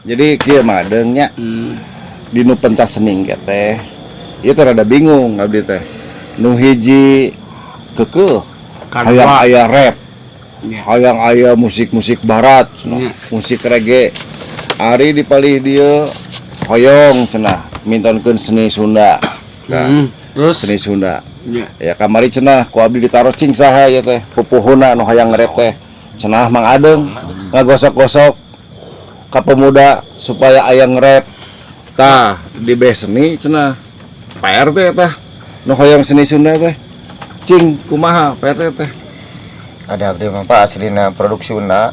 Jadi kieu mah deung nya. Dinu pentas seni ge teh. Ieu teh rada bingung abdi teh. Nu hiji keukeuh hayang Kadua. Aya rap. Nya. Hayang aya musik-musik barat cenah, musik reggae. Ari di palih dieu hoyong cenah mintonkeun seni Sunda. Nah, Terus seni Sunda. Nya. Ya, kamari cenah ku abdi ditaros cing saha ya teh pupuhuna nu hayang ngerep teh. Cenah Mang Adeng ngagosok-gosok ka pemuda supaya aya ngerep. Tah, di beh seni cenah Pak RT tah nu hoyong seni Sunda teh. Cing kumaha Pak RT teh? Ada abdi mah, Pak, aslina produk Sunda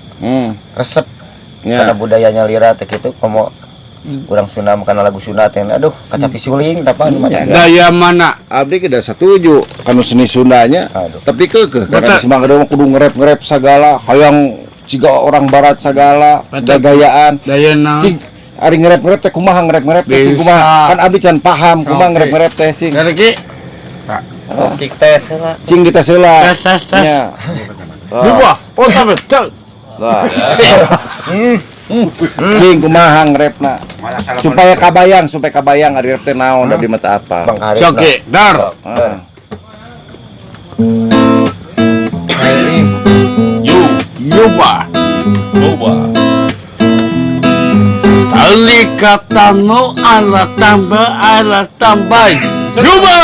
resep karena budayanya lira teh kitu, komo urang Sunda makan lagu Sunda teh, aduh, kacapi suling tah, Pak, nu mah. Ya. Gaya mana? Abdi kedah setuju kanu seni Sundanya, Aduh. Tapi keukeuh karena Betul. di Sumangga mah kudu ngerep-ngerep segala, hayang jiga orang barat segala, gagayaan. Gaya naon? Cing, ari ngerep-ngerep teh kumaha ngerep-ngerep teh, cing? Bisa. Kumaha? Kan abdi can paham kumaha ngerep-ngerep teh, cing. Dari ki. Cik tes lah. Cing, dites heula. Tes, tes, tes. Nya. Dua. Oh, sampai. Cek. Lah. Cing, kumaha ngerepna? Supaya kabayang ari rep teh naon, da di mata apa. Bang Arif. Sok ki, dar. Ah. Yu, Yuba. Boba. Tali katamu ala tambah ala tambah. Yuba.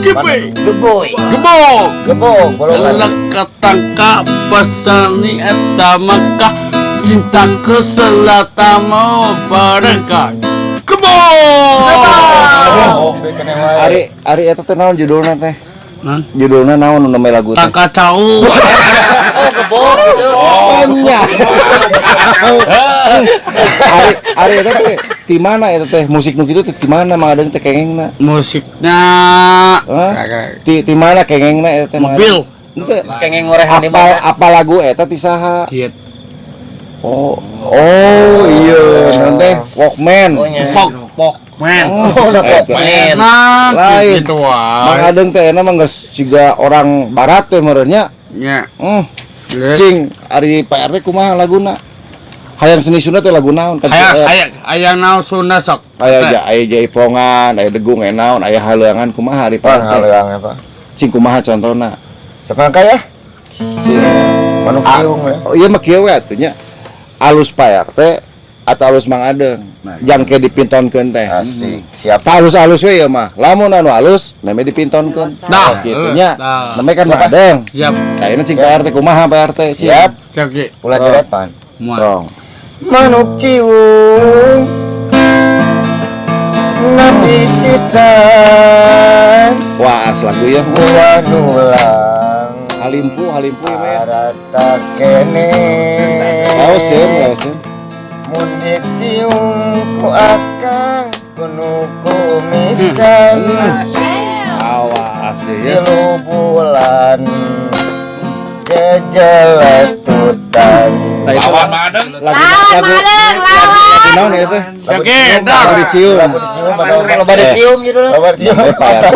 Gebe. Geboy. Gebok. Gebok bolongan. Lekatangka pasani eta maka cinta ke selatan mau barengka. Gebok. Deui keneh wae. Ari ari eta teh naon judulna teh? Nan? Judulna naon nu namanya lagu teh? Tangka cau. Oh, gebok gitu. Nya. Ari ari eta teh di mana eta teh musik nu kitu teh, di mana Mang Adeng teh kengengna? Musiknya Hah? Di mana kengengna eta teh, Mang mobil. Adeng? Henteu. Kengeng ngorehan di Apa mana? apa lagu eta ti saha? Diet. Oh, iya, nanti Walkman. Oh, nya. Pok pok men. Oh, udah Eta. Walkman. Nah, Lain. gitu Mang wae. Adeng teh enak mah geus siga orang barat teh meureun nya. Nya. Geus. Cing, ari Pak RT kumaha laguna? Hayang seni Sunda teh lagu naon kan? Hayang hayang hayang naon Sunda sok. Aya ja, aya jaipongan, aya degung, aya naon, aya haleuangan, kumaha ari Pak Pak RT? haleuang ya, Pak. Cing, kumaha contona? Sapangka ya? Cing. Manuk Ah, siung ya. oh, iya mah kieu we atuh nya. Alus Pak RT atau alus Mang Adeng? Jang ke dipintonkeun teh. Asik, siap. Tak alus-alus we ya mah. Lamun anu alus, namanya dipintonkeun. Nah, gitu nya. nah. Namanya kan Mang Adeng. Siap. Nah, ini cing Pak RT kumaha, Pak RT? Cing. Siap. Siap ki. Ulah Oh. direpan. Muat. Tong. Manuk ciung Nabi sitan. Wah, as lagu ya. Buah nulang. Halimpu, halimpu ya, mah. Arata kene. Raoseun, raoseun. Mun dicium ku akang kuno kumisan. Awas ya. 3 bulan jejelatutan. Nah, itu Lawan Mang Adeng. lagu lagu lagu lagu naon ya teh? Siap ki, dar. Lagu dicium. Lagu dicium pada Kalau pada cium judulnya. Loba dicium. Eh, Pak RT,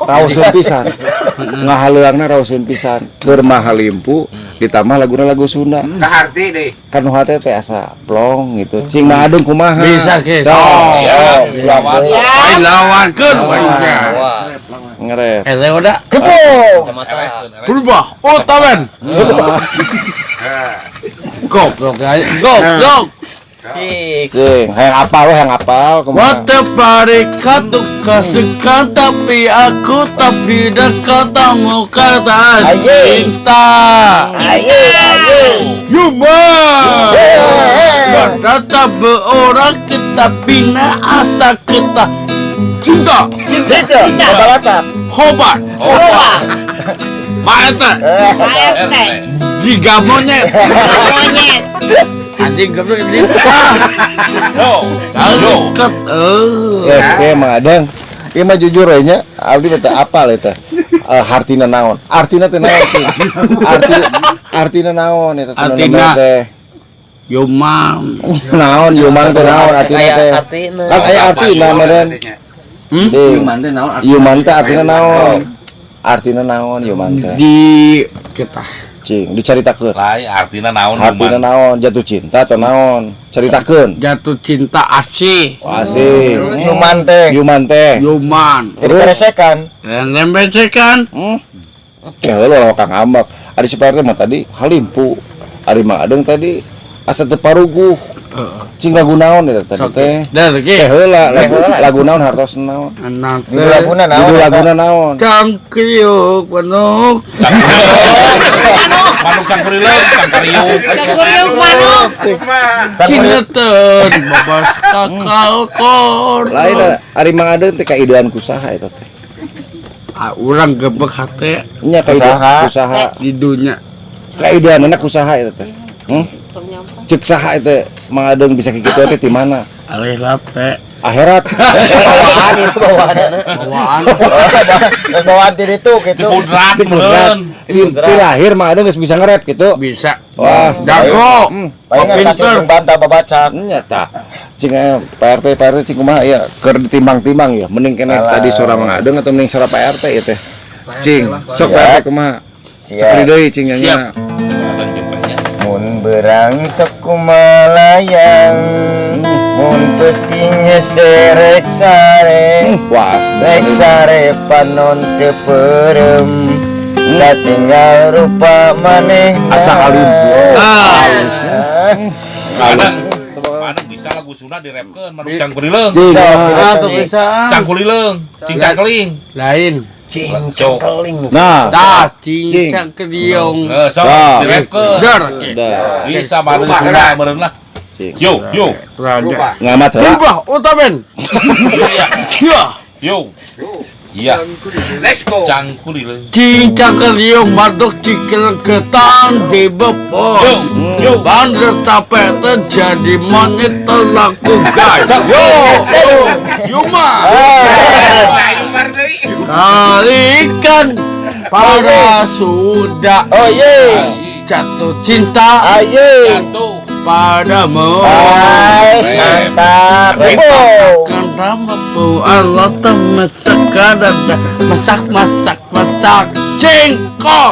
raoseun pisan. Ngahaleuangna raoseun pisan. Keur mah halimpu ditambah laguna lagu Sunda. Kaharti deh. Kan nu hate teh asa plong gitu. Cing, Mang Adeng kumaha? Bisa ki. Sok. Siap. Siap. Lawan. Aing lawankeun wae bisa. Wah, Ngerep. Eh, udah. Gebok. kacamata. Berubah. Oh, tamen. Goblok aja. Goblok. Cik. Cing, hayang apal we, hayang apal kumaha? Wate kasihkan tapi aku tapi dekat kamu kata Aye. cinta. Aye aye. Yuma. Kata berorang kita bina asa kita cinta. Cinta. Babalata. Hobat. Pak RT. Pak RT. Jika monyet. Monyet. Anjing goblok ini. Yo. Kalau ket eh. Eh, oke Mang Adeng. Ieu mah jujur we nya, abdi mah teu apal eta. Eh, hartina naon? Artina teh naon sih? Artina naon eta teh? Artina. Teh? Yumang. Naon yumang teh, naon artina Aya teh? artina. Kan aya artina meureun. Hmm? Ding. Yuman teh naon? Yuman teh artina naon? Artina naon yuman teh? Di kita. Cing, dicaritakeun. Lain artina naon? Artina Yuman? Naon? Jatuh cinta atau naon? Caritakeun. Jatuh cinta asih. Asik. Yuman teh. Yuman teh. Yuman. Jadi keresekan. Yang becekan. Ya heula lah Kang Ambak. Ari si Pak RT mah tadi halimpu. Ari Mang Adeng tadi asa teu paruguh. Cing lagu naon eta tadi teh? Dah lagi. Teh heula lagu lagu naon hartos naon? Anak Judul laguna naon? Judul Eta? laguna naon? Cangkriuk manuk. Manuk cangkurileung, cangkariuk. Cangkuriuk manuk. Cineten babas kakal kor. Lain ari Mang Adeng teh kaidean kusaha eta teh? Ah, urang gebek hate Nya kaidean Kusaha. kusaha. di dunya. Kaideanna kusaha eta teh? Hmm? Cek saha eta Mang Adeng bisa kitu teh ti mana? Alih late. Akhirat. Bawaan itu bawaan. Bawaan. Terus bawaan ti ditu gitu. Dipudrat Ti meureun. Ti lahir Mang Adeng geus bisa nge-rap gitu. Bisa. Wah, Jago. Palingan kasih Pinter. ujung bantah babacak. Nya tah. Cing Pak RT Pak RT cing kumaha ya keur ditimbang-timbang ya mending keneh Alah. tadi suara Mang Adeng atau mending suara Pak RT ya teh. Cing, sok Pak Siap. RT kumaha? Siap. Sekali deui cing nyanyi. Siap. Adeng jempenya. Mun berang sok kumalayang, mun peuting hese rek sare, Was. rek sare panon teu peureum, katinggal rupa manehna. Asa halimpu. Ah, Adeng. Adeng bisa lagu Sunda direpkeun manuk cangkurileung. Cing. ah, tuh bisa. Cangkurileung, cing cangkeling. Lain. Cok. Nah, Dah, cincang kediong. Eh, sok Dah. direpkeun. Dar. Dah. Bisa manuk Sunda meureun lah. Cing. Yo, yo. Raja. Ngamat heula. Berubah Ultraman. Iya. Ya. Yo. Iya. Let's go. Cangkurileung. Cincang kediong maduk cikil ketan di bepon. Yo, yo. Bandar tapete jadi monyet terlaku guys. Yo, Yuma. Kalikan para sudah Oh ye, jatuh cinta aye. Jatuh. padamu. Guys, mantap. Wow. Karena mampu Allah sekadar masak masak masak jengkol.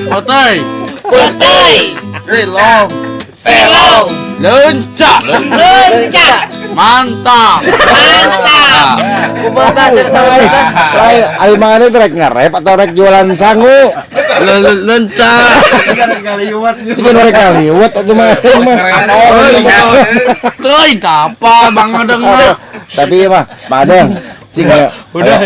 Putih, Putih. silong, Selong. lencak, Lencak. mantap. Mantap. Lain, lain, ari Mang Adeng teh rek nge-rap atau rek jualan sangu? Lencak. Cing rek ngaliwet atuh Mang Adeng mah. Tuh, apa Bang Adeng mah? Tapi ieu mah Mang Adeng, cing udah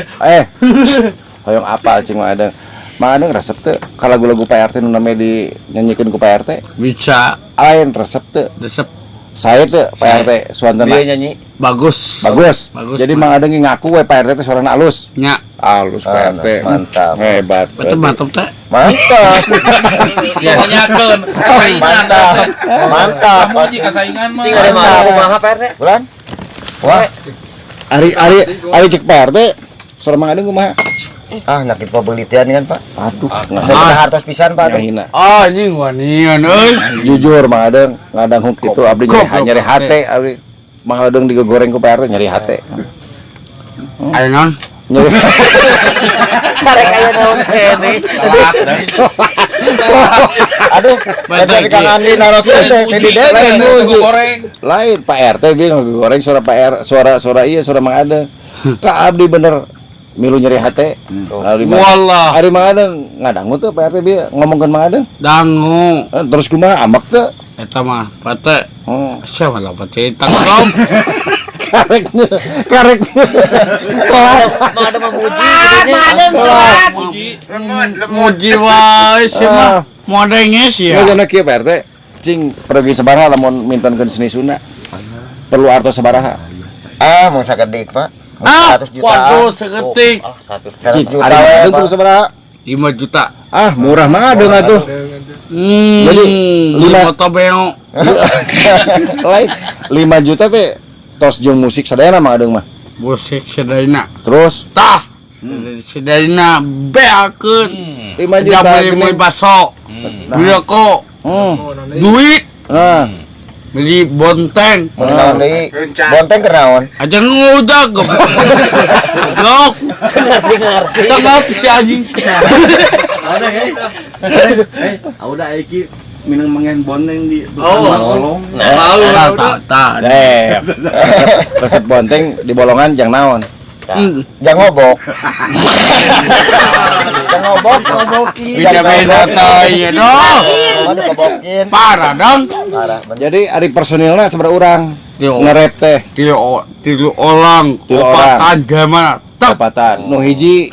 hoyong apal cing Mang Adeng. Mang Adeng resep teu ka lagu-lagu Pak RT nu namanya dinyanyikeun ku Pak RT? Bisa Lain resep teu. resep. Saya teu Pak RT suantana. Dia nyanyi. Bagus. Bagus. Bagus, Jadi Pak. Mang Adeng ngaku we Pak RT teh suarana alus. Nya, Alus Pak Ah, RT. mantap. Hebat. betul mantap teh. Mantap. Tanyakeun. Saingan. Mantap. Mantap. Kamu jika saingan mah. Cing ada marah kumaha Pak RT? Bulan. Wah, Ari ari ari cek Pak RT suara Mang Adeng kumaha? ah nyakit pabelitian kan, Pak. Aduh, Saya pernah hartos pisan, Pak. Tuh. ngahina. Ah, ini wanian euy. Jujur Mang Adeng ngadang kitu abdi nyeri, Goblok. nyeri hate abdi. Mang Adeng digoreng ku Pak RT nyeri hate. Ayo non. Nyeri Karek aya naon kene. Telat. Aduh, dari Kang Andi naroskeun teh teh di Lain deden. goreng. Lain Pak RT dia ngegoreng suara Pak R suara suara iya suara Mang Adeng. Ka abdi bener milu nyeri hate. Ari Mang- Walah. Ari Mang Adeng ngadangu tuh Pak RT dia ngomongkeun Mang Adeng. Dangu. Terus kumaha ambek teu? Eta mah pate. Oh. Siapa lah pate tangkap. Kareknya, kareknya. Telat. Mang Adeng memuji Telat, gitu Mang nya. Adeng telat. Puji. Muji wae sih mah. Modenge sih ya. Nggak jana kieu Pak RT. Cing pergi sabaraha lamun mintonkeun seni Sunda. Perlu artos sabaraha? Ah, mau sakedik, Pak. Mau Ah, 100 juta. waduh seketik Alah satu. 100 Cing, juta ari we, Mang Adeng Pak. kudu sabaraha? 5 juta. Ah, murah Mang Adeng atuh. Jadi Jadi, 5 tobeo. Lain 5 juta teh tos jeung musik sadayana Mang Adeng mah. Musik sedayana. Terus Tah. Sedayana beakeun. 5 juta Jam beli geuning. baso. Duit kok. Duit Nah, beli bonteng. Mau naon deui? Bonteng keur naon? Aja ngudag goblok. Ngerti ngerti. Tengah si anjing. Udah iki minum mangen bonteng di Oh. bolong. Nah, tak. Eh, resep bonteng di bolongan jang naon? Jangan ngobok. Jangan ngobok, ngobokin. Beda-beda teh dong. Mana ngobokin? Parah dong. Parah bener. Jadi ari personilna sabaraha urang? Tilu. Ngerep teh Tilu orang. Tilu orang. Opatan gimana? Tek. opatan. Nu hiji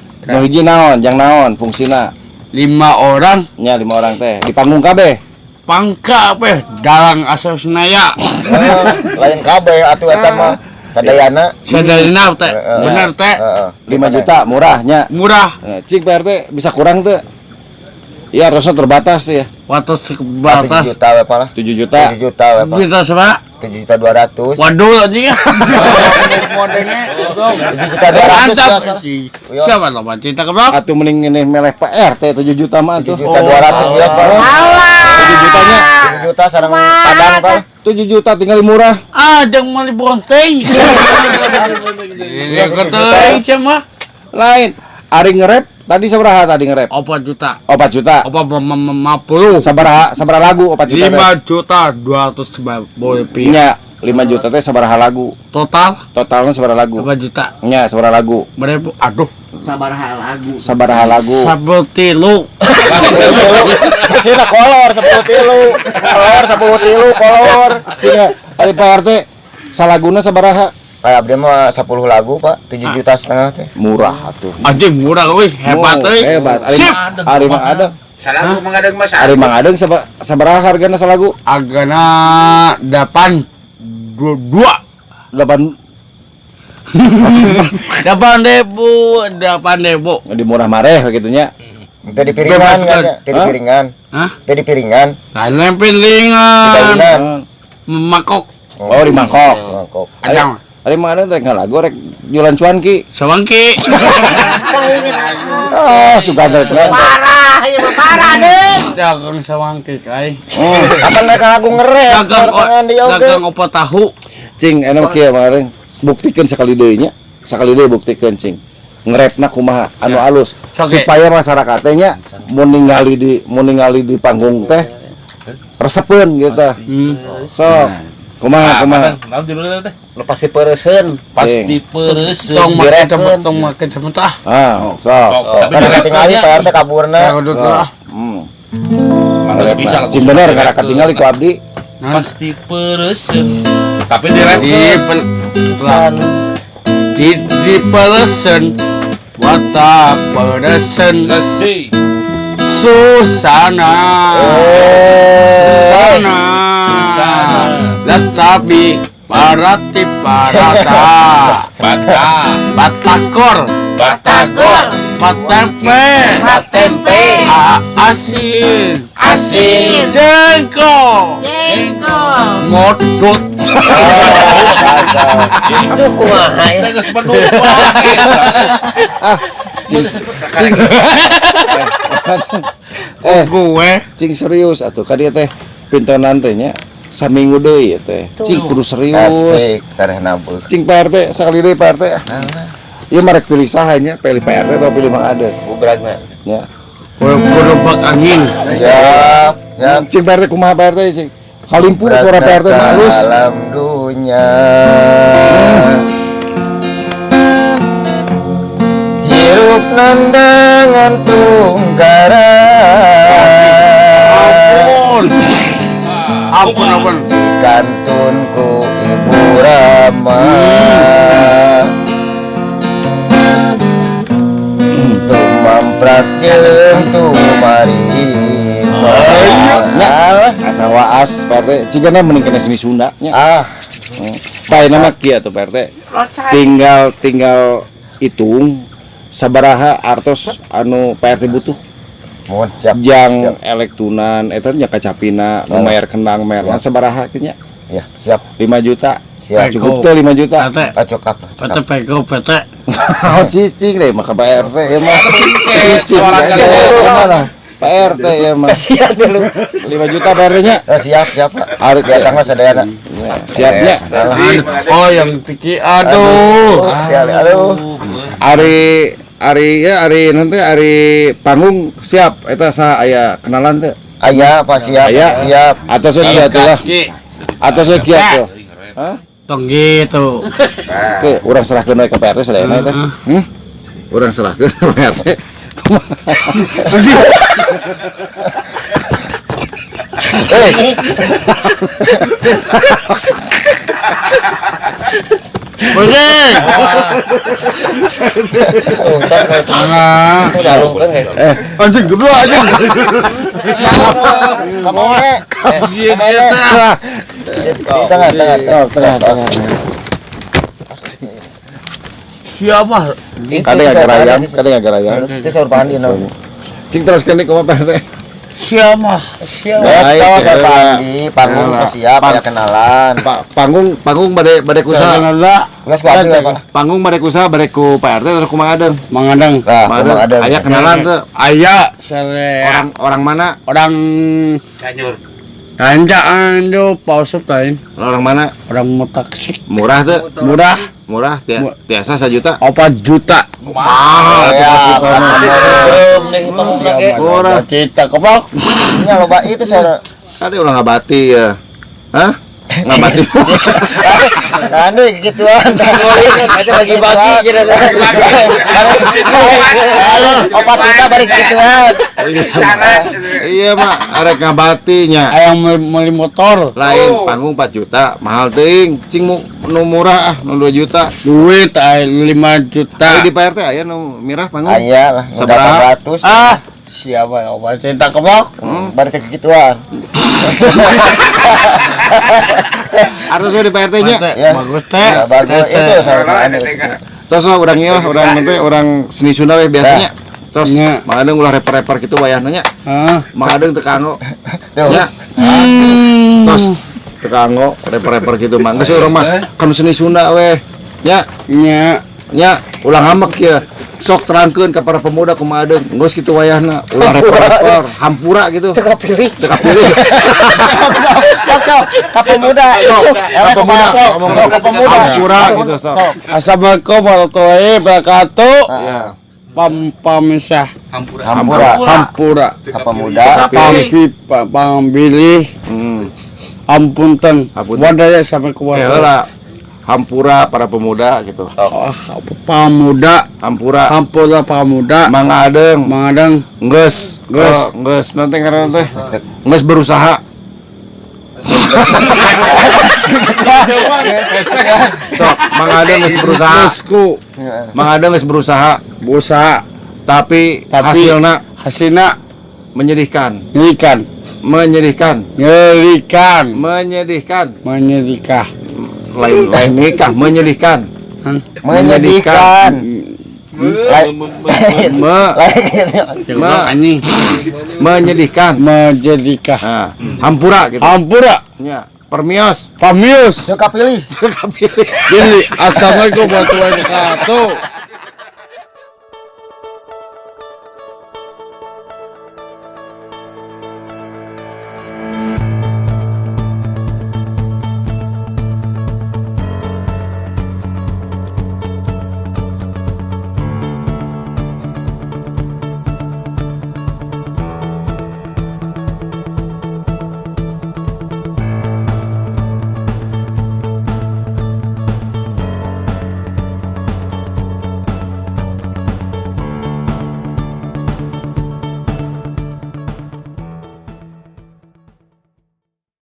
naon? Jang naon fungsina? 5 orang. Nya 5 orang teh di panggung kabeh. Pangka apa? Dalang asal Senaya. Eh, lain kabeh atuh eta mah sadayana. Sadayana teh. Heeh. Bener teh. Heeh. 5 juta murahnya. Murah. Cing Pak RT bisa kurang tuh. Iya, harusnya terbatas ya. Waktu 7 sebatas juta we Pak lah. 7 juta. 7 juta we Pak. juta seberapa? 7 juta 200. Waduh anjing. Modenya. 7 juta 200 Mantap. Pak. Siapa lo cinta keblok? Atuh mending ini meleh Pak RT 7 juta mah 7 tuh. juta 200 bias Pak. 7 jutanya. 7 juta sareng padang Pak. 7 juta tinggal murah. Ah, jangan mali bonteng. Ya keteng sama Lain. Ari ngerep tadi sabaraha tadi ngerep? 4 juta. 4 juta. Apa 50? Sabaraha sabaraha lagu 4 juta teh? 5 juta 290 rupiah. Nya 5 juta teh sabaraha lagu? Total Totalnya sabaraha lagu? 4 juta. Nya sabaraha lagu? Berapa? Aduh, Sabaraha lagu? seperti lu. Sina kolor 10 tilu. Kolor 10 tilu kolor. Cing ari Pak RT salaguna sabaraha? Kayak abdi mah 10 lagu Pak, 7 juta setengah teh. Murah atuh. Anjing murah euy, hebat euy. Hebat. Ari, Sip. Ari Mang Adeng. Salagu mengadeg masa. Ari Mang Adeng sabaraha hargana salagu? Agana 8 2 8 8 ribu, 8 ribu. Di murah mareh begitu nya. Teu di piringan Bebas, kan kan? ya, teu di piringan. Hah? Teu di piringan, Lain pilingan. daunan. Mangkok. Oh, di mangkok. Mangkok. Ajang. Ari Mang Adeng rek ngalagu rek jualan cuanki. Sawangki. Oh, suka rek. Parah, ya mah parah deh. Dagang sawangki kai. Kapan mereka lagu ngerep? Dagang Sorangan di oge. dagang opo tahu. Cing enak kieu Mang Adeng. Buktikeun sekali deui nya. Sekali deui buktikeun cing. Ngerepna kumaha anu alus Oke. supaya masyarakat teh nya mun ningali di panggung teh resepeun gitu. Sok kumaha kumaha. Naon judulnya teh? Lu pasti peresen. Pasti pereseun. Tong make cepet, tong make cepet ah. Ah, sok. Sok, tapi Kan direpkeun ketinggali nya. Pak RT kaburna. Ya udah tuh ah. Mana bisa lagu Cing bener Sunda karena direpkeun. ketinggali ku abdi. Pasti pereseun. Tapi Di direpkeun. pel di pelesen watak peresen Lesi. Susana. Susana. Susana. Lestabi parati parata. Bata. Batakor. Batagor. Patempe. Patempe. Asin. Asin. Jengkol. Jengkol. Modot. Aduh kumaha ya. Teh geus beduk wae. Cing cing. Eh, Gue cing serius atuh ka dieu teh pintonan teh nya saminggu deui teh. Cing kudu serius. Asik, tareh nabeuh. Cing Pak RT sekali deui Pak RT. Ieu mah rek pilih saha nya, pilih Pak RT atau pilih Mang Adeng Bubragna. nya. kudu bak angin. Siap, siap. Cing Pak RT kumaha Pak RT cing? Kalimpu suara Pak RT mah halus. Dalam dunya hirup nandangan tunggara. Ampun. Ampun ampun. Kantunku Ibu Rama. Tumamprak jeung tumarima. Nya, asa waas Pak RT cigana mending kena seni Sunda nya. Ah, Tah nama kieu atuh Pak RT. Tinggal tinggal hitung sabaraha artos anu Pak RT butuh. mohon siap. Jang elektunan eta nya kacapina nu mayar kendang mayar naon sabaraha kieu nya? Ya, siap. 5 juta. Siap. Cukup teh 5 juta. PT. Ah, cokap lah, PT cokap. Pego PT. Oh cicing deh maka Pak RT ya mah. Cicing Suara ya, kali. mana? Pak RT ya mah. Kasihan dulu. 5 juta Pak RT nya. Eh, siap, siap, Pak. Ari Datanglah sadayana. Ya, siapnya. Oh yang tiki aduh. Ya, aduh. Ari Ari ya ari nanti ari panggung siap eta saha aya kenalan teh? Aya Pak siap. Aya. Siap. Atos we kieu atuh lah. Atos we kieu atuh. Hah? Tong gitu. Oke, urang serahkeun we ka Pak RT sadayana teh. Hmm? Urang serahkeun ka Pak RT. Pusing. Nah, anjing goblok anjing. Kamu eh. Di tengah tengah Oh, tengah tengah. Siapa? Itu Kade saur ngagarayang, Pandi. kade ngagarayang. Itu saur Pandi no. Cing teruskeun deui kumaha Pak RT? Siapa? Siapa? Baik, Betul saur ya. Pandi, panggung Ya. siap ya kenalan. Pak panggung panggung bade bade kusaha. Kenal Geus ku abdi Pak. Panggung bade kusaha bade ku Pak RT terus ku Mang Adeng. Mangadang. Nah, Mang Adeng Mang Adeng. aya kenalan teu? Aya sere Orang orang mana? orang Cianjur. Kanjaan do pausep lain Orang mana? orang mau taksi Murah teu? murah Murah tiasa 1 juta. 4 juta. Mahal Ya, atuh 4 juta mah. Belum nih panggung lagi. Murah. Cita kepok. Nya loba itu saur. Kade ulah ngabati ya. Hah? Ngabati. Kan deui gituan. Aja bagi-bagi kira Opat juta bari gituan. Iya mak, arek ngabatinya. Ayang beli motor. Lain panggung 4 juta, mahal teuing. Cing mu nu murah ah, nu 2 juta. Duit ay 5 juta. Ari di Pak RT aya nu mirah panggung. Aya lah, Sabaraha? 800. Ah, siapa yang obat cinta kepok? Bari ke gituan. Artos we di Pak RT nya. Ya. Bagus teh. Ya, bagus itu saur Pandi. Tos lah urang ieu lah, urang nanti urang seni Sunda we biasanya. Tos Nya. Mang Adeng ulah reper-reper kitu wayahna nya. Ah. Mang Adeng teu kanggo. Tuh. Nya. Tos teu kanggo reper-reper kitu mah. Geus urang mah kan seni Sunda we. Nya, Nya. nya ulah ngambek ya. Sok terangkeun ka para pemuda kumaha Adeng. Geus kitu wayahna, ulah reper-reper, hampura gitu. Teu kapilih. Teu kapilih. Sok sok ka pemuda. Sok, ka pemuda, Sok sok ka pemuda. Hampura gitu sok. Assalamualaikum warahmatullahi wabarakatuh. Ya. Pam pamisah Hampura. hampura. Ka pemuda. Pampi pambilih ampunten. Ampunten. Wadaya sampai ke Eh wadah. heula. Hampura para pemuda gitu. Oh, pamuda, Hampura hampura pamuda. Mang Adeng Mangadang geus Geus. geus nanti ngaranna teh geus berusaha. Sok, Mang Adeng geus berusaha. Bosku Mang Adeng geus berusaha, berusaha tapi, Tapi- hasilna hasilna menyedihkan, ngerikan, menyedihkan, ngerikan, menyedihkan. menyedihkan. Lain lain nikah, menyedihkan. Menyedihkan. Me, Ma. Anjing menyedihkan. menyedihkan. Nah, hampura gitu. Hampura Ya, permios. pamius. Teu kapilih. Kapilih. Jadi assalamualaikum warahmatullahi wabarakatuh.